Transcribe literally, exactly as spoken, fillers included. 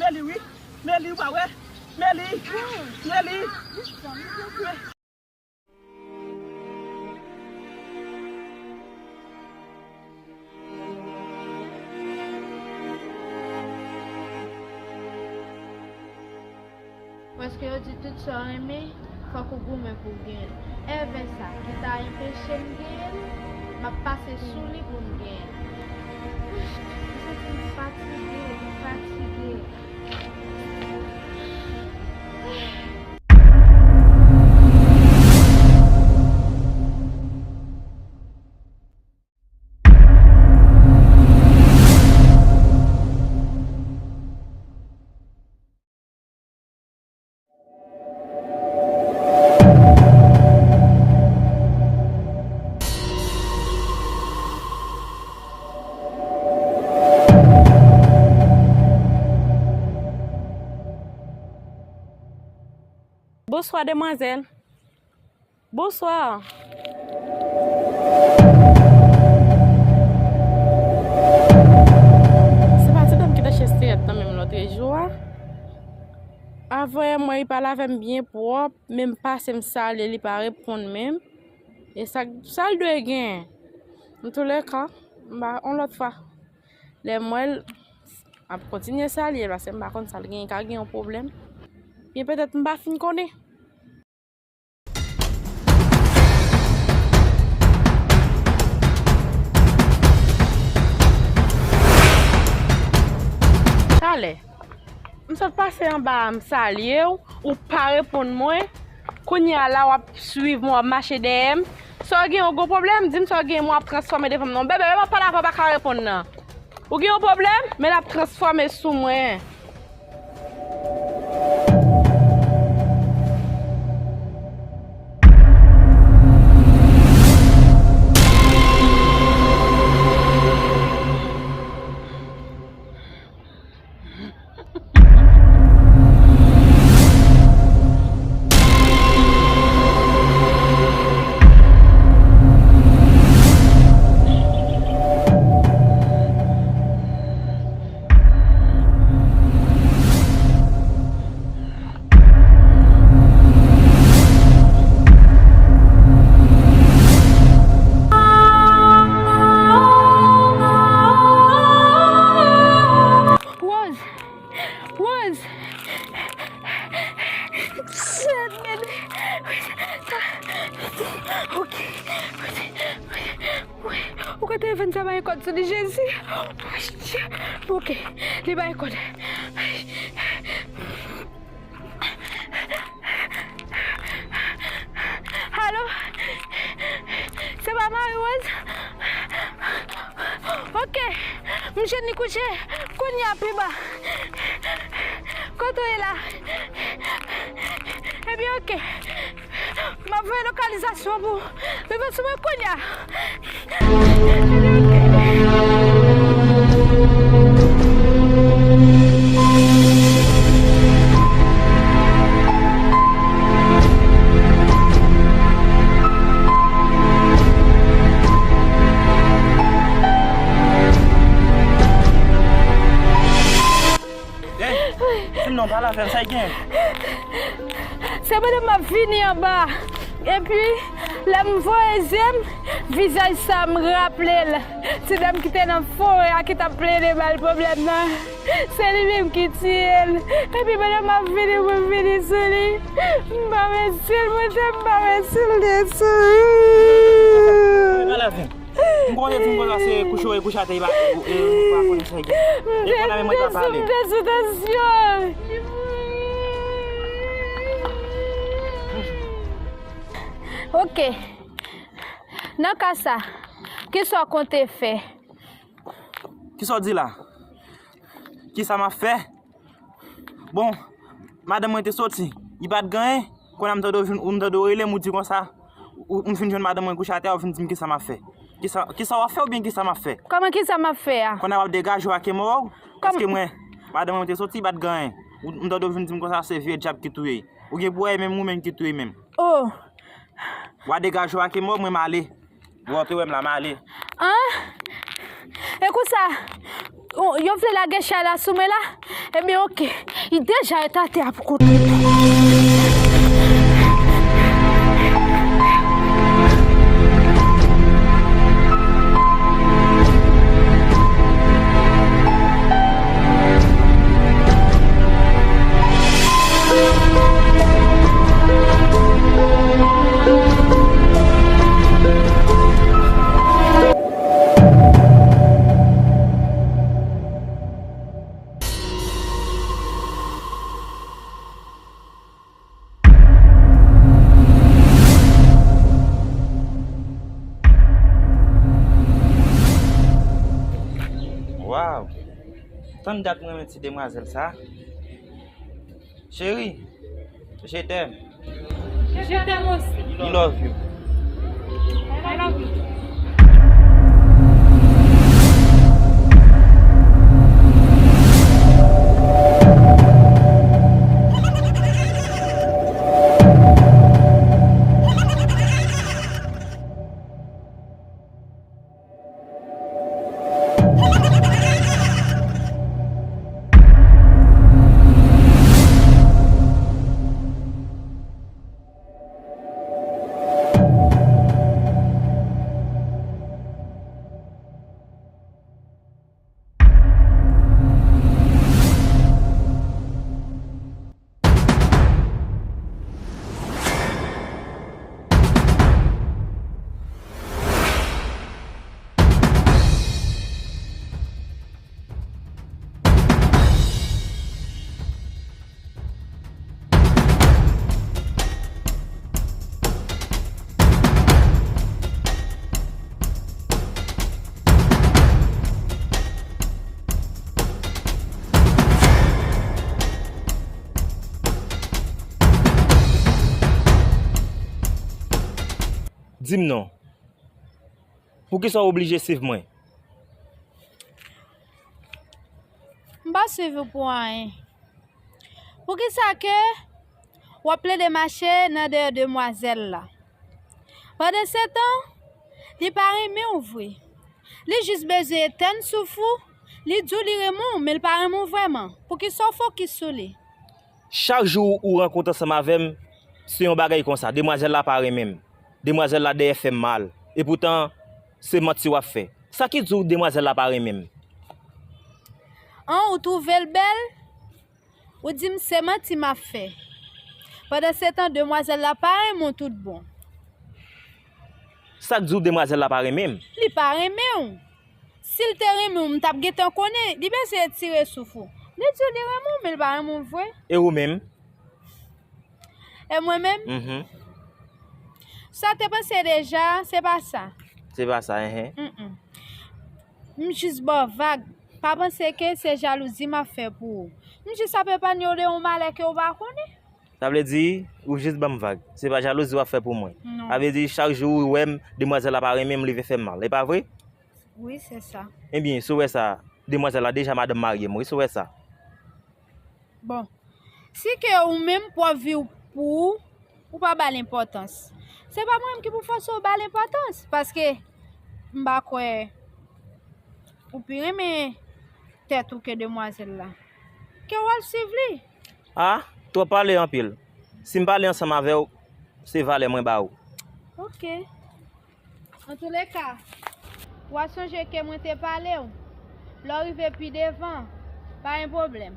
Meli, wi. Meli, ou pa wè? Meli. Meli. Paske yo di tout sa w renmen, fòk ou goumen pou w genyen l. Èvè sa ki ta enpeche m genyen l, m ap pase sou li pou m genyen l. M santi m fatige, m fatige. Bonswa, demwazèl. Bonswa. Se pa ti dam ki te chèche sirèt nan menm lòt jou a. Avan yè m wè li pale avè m byen pwòp, men m pase m salye, li pa reponn menm. E sa, sa l dwe gen? Antoulèka, m pa, yon lòt fwa. Lè m wè l, m ap kontinye salye l, paske m pa konn sa l genyen, ka gen yon pwoblèm. Byen petèt m pa fin konnen. Talè, m sot pase anba a, m salye w, ou pa reponn mwen. Kounye a la, w ap swiv mwen, w ap mache dèyè m. Sa w gen, yon gwo pwoblèm? Di m sa w gen, mwen ap transfòme devan m non. Bebe, lè m ap pale avè w, pa ka reponn nan. Ou gen yon pwoblèm? Men l ap transfòme sou mwen. Rose! Rose! Shit, man! Ok. Ou ka telefòn sa bay kòd sou li, Jezi. Ok, li bay kòd. Alo? Se pa Marie Rose? Ok, m jwenn li kouche. Kounye a pi ba. Kote w ye la? Ebyen, ok. M ap voye lokalizasyon pou ou. Rive sou mwen kounye a. Ey, di m non, pale avè m, sa k gen? Se pandan m ap vini anba. Epi, lè m voye zye m, vizaj sa m raple l. Ti dam ki te nan forè a ki t ap plede ba l pwoblèm nan. Se li menm ki tiye l. Epi, pandan m ap vini pou m vini sou li, m pa wè si l monte, m pa wè si l desann. Pale avè m. M konn di m konsa se kouche w e kouche atè, e pa, e, e, ou pa konnen sa gen. E pandan menm mwen t ap pale. M te sou tansyon. Ok. Nan ka sa, kisa w konte fè? Kisa w di la? Kisa m ap fè? Bon, madanm mwen te soti, li pa t gen anyen. Kounye a m tande w vin, m tande w rele m, ou di konsa, ou, m fin jwenn madanm mwen kouche atè a, ou vin di m kisa m ap fè. Kisa, kisa w ap fè oubyen kisa m ap fè? Kòman kisa m ap fè a? Kounye a w ap degaje w ak mò w? Kòm- Èske mwen, madanm mwen te soti, li pa t gen anyen. Ou, m tande w vin di m konsa se vye dyab ki touye l. Ou gen pou wè e menm ou menm ki touye l menm. Oh! W a degaje w ak mò w, mwen m ale. Bon, w te wè m la, m ale. An? E konsa, ou- yo vle lage chay la sou mwen la? Ebyen, oke. Li deja ret atè a pou kont li. Waw! Tann dat mwen renmen ti demwazèl sa. Cheri, je t'aime. Je t'aime aussi. I love you. I love you. Di m non. Poukisa w oblije swiv mwen? M pa swiv ou pou anyen. Poukisa ke w ap plede mache nan dèyè demwazèl la? Pandansetan, li pa renmen w vre. Li jis bezwen etèn souf ou. Li di w li renmen w, men l pa renmen w vrèman. Poukisa w fokis sou li? Chak jou ou rankontre ansanm avè m, se yon bagay konsa. Demwazèl la pa renmen m. Demwazèl la dèyè fè m mal. Epoutan, se manti w ap fè. Sa ki di w demwazèl la pa renmen m? An, ou twouve l bèl? Ou di m se manti m ap fè. Pandansetan, demwazèl la pa renmen w tout bon. Sa k di w demwazèl la pa renmen m? Li pa renmen w. Si l te renmen w, m t ap gentan konnen. Li bezwen etire souf ou. Li di w li renmen w, men l pa renmen w vre. E ou menm? E mwen menm? Mhm. Sa w te panse deja, se pa sa. Se pa sa, enhen. Mm-mm. M jis ba w vag. Pa panse ke se jalouzi m ap fè pou ou. M jis ap epanye w de yon malè ke w pa konnen. Sa vle di, ou jis ban m vag. Se pa jalouzi w ap fè pou mwen. Non. Sa vle di, chak jou ou wè m, demwazèl la pa renmen m, li vle fè m mal. E pa vre? Wi, se sa. Ebyen, si w wè sa, demwazèl la deja madanm marye m, wi, si w wè sa. Bon, si ke ou menm pwòp vi w pou ou, ou pa ba l enpòtans. Se pa mwen menm ki pou fòse w ba l enpòtans, paske m pa kwè ou pi renmen tèt ou ke demwazèl la. Ke w al swiv li. A, twòp pale anpil. Si m pale ansanm avè w, se valè mwen ba ou. Oke. Antouleka, w a sonje ke mwen te pale w. Lè w rive pi devan, pa gen pwoblèm.